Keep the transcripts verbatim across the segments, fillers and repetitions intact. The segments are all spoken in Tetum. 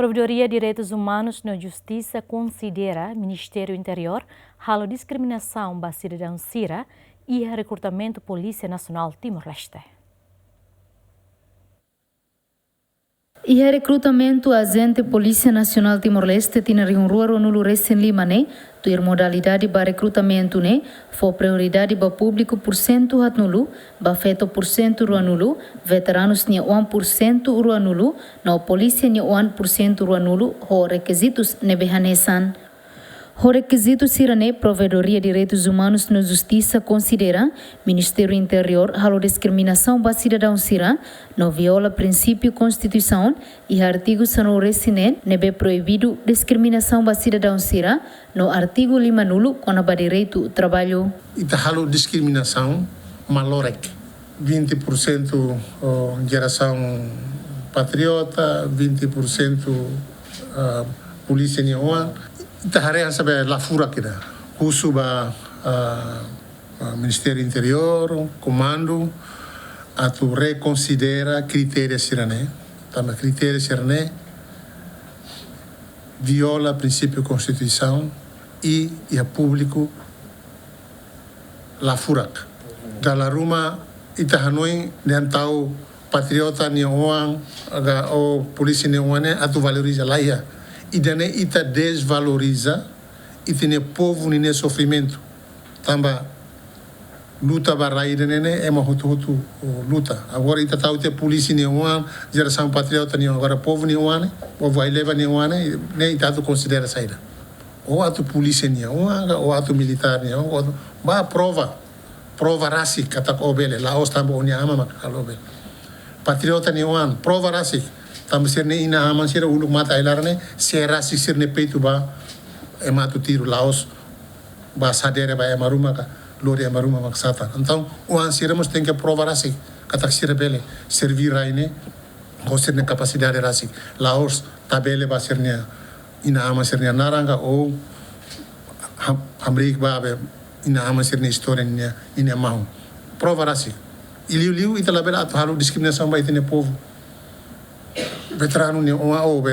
Provedoria Direitus Umanus no Justisa konsidera Ministériu Interiór halo diskriminasaun ba sidadaun sira iha rekrutamentu Polísia Nasionál Timor-Leste. Iha rekrutamentu ajente Polísia Nasionál Timor-Leste tinan rihun rua ruanulu resin lima ne'e, tuir modalidade ba rekrutamentu ne'e, fó prioridade ba públiku pursentu haatnulu, ba feto pursentu ruanulu, veteranus nia oan pursentu ruanulu, no polísia nia oan pursentu ruanulu, ho rekizitus ne'ebé hanesan. Ho rekizitu sira-ne'e, Provedoria Direitus Umanus no Justisa konsidera Ministériu Interiór halo diskriminasaun ba sidadaun sira, no viola prinsípiu Konstituisaun, iha artigu sanulu resin neen, ne'ebé proibidu diskriminasaun ba sidadaun sira, no artigu limanulu kona-ba direitu traballu. Ita halo diskriminasaun malorek. Vinte pursentu, oh, jerasaun patriota, vinte pursentu, ah, polísia nia oan. Ita haree hanesan be la furak ida. Husu ba, ah, ah, Ministériu Interiór, komandu, atu rekonsidera kritériu sira-ne'e. Tanba kritériu sira-ne'e viola prinsípiu Konstituisaun i iha públiku la furak. Dala ruma ita hanoin dehan tau patriota nia oan, ka polísia nia oan ne'e atu valoriza, la iha. Ida-ne'e ita dezvaloriza ita-nia povu ninia sofrimentu. Tanba luta ba rai ida-ne'e ne'e ema hotu-hotu, oh, luta. Agora ita tau tiha polísia nia oan, jerasaun patriota nia oan. Agora povu nia oan ne'e, povu aileba nia oan ne'e, ne'e ita atu konsidera saida? Ou atu polísia nia oan, ou atu militár nia oan, ou atu, ba prova. Prova rasik katak ó bele, la'ós tanba ó-nia aman mak halo ó bele. Patriota nia oan, prova rasik. Tanba sira-nia inan-aman sira uluk matan ai-laran ne'e, sa'e rasik sira-nia peitu ba ema atu tiru, la'ós ba sadere ba ema ruma ka lori ema ruma mak satan. Entaun, oan sira mós tenke prova rasik katak sira bele serví rai ne'e ho sira-nia kapasidade rasik. La'ós tabele ba sira-nia inan-aman sira-nia naran ka ou ham-, hamriik ba be inan-aman sira-nia istória ninia, ninia mahon. Prova rasik. I liuliu ita labele atu halo diskriminasaun ba ita-nia povu. Veteranu nia oan, ou be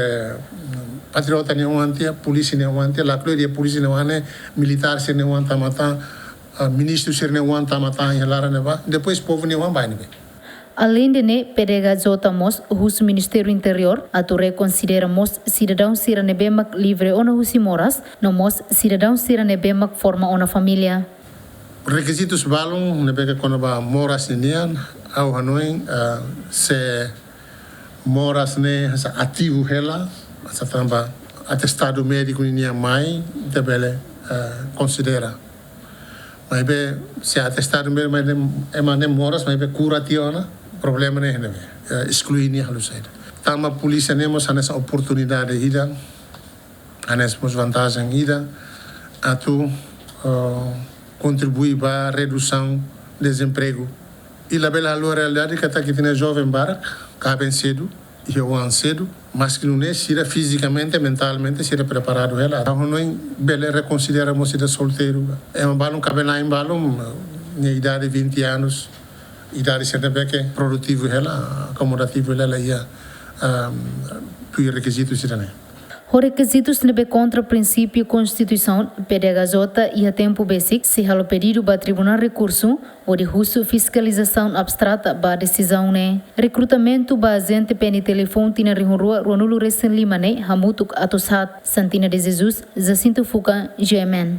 patriota nia oan tiha, polísia nia oan tiha, lakleur iha polísia nia oan ne'e, militár sira-nia oan tama tan, ah, ministru sira-nia oan tama tan iha laran ne'ebá, depois povu nia oan ba ne'ebé? Aleinde ne'e, P D H J mós husu Ministériu Interiór atu rekonsidera mós sidadaun sira ne'ebé mak livre ona husi moras, no mós sidadaun sira ne'ebé mak forma ona família. Rekizitus balun ne'ebé ke kona-ba moras ninian, ha'u hanoin, ah, se moras ne'e hanesan ativu hela, hanesan tanba atestadu médiku ninian mai, ita bele, ah, konsidera. Maibé se atestadu médiku mai ne'e, ema ne'e moras, maibé kura tiha ona, problema ne'e iha ne'ebé, eh, esklui nia halo saida. Tanba polísia ne'e mós hanesan oportunidade ida, hanesan mós vantajen ida atu, eh, kontribui ba redusaun dezempregu. I labele haluha realidade katak ita-nia joven barak kaben sedu, iha oan sedu, maski nune'e sira fizikamente, mentalmente sira preparadu hela. Ha'u hanoin bele rekonsidera mós ida solteiru. Ema balun, kaben-na'in balun, nia idade vinte anos, idade sira ne'ebé ke produtivu hela, akomodativu hela iha, ehm, tuir rekizitu sira-ne'e. Ho rekizitus ne'ebé kontra prinsípiu Konstituisaun, P D H J iha tempu besik sei halo pedidu ba Tribunál Rekursu hodi husu fiskalizasaun abstrata ba desizaun ne'e. Rekrutamentu ba ajente P N T L Foun tinan rihun rua ruanulu resin lima ne'e hamutuk atus haat. Santina de Jesus, Jacinto Fuca, G M N.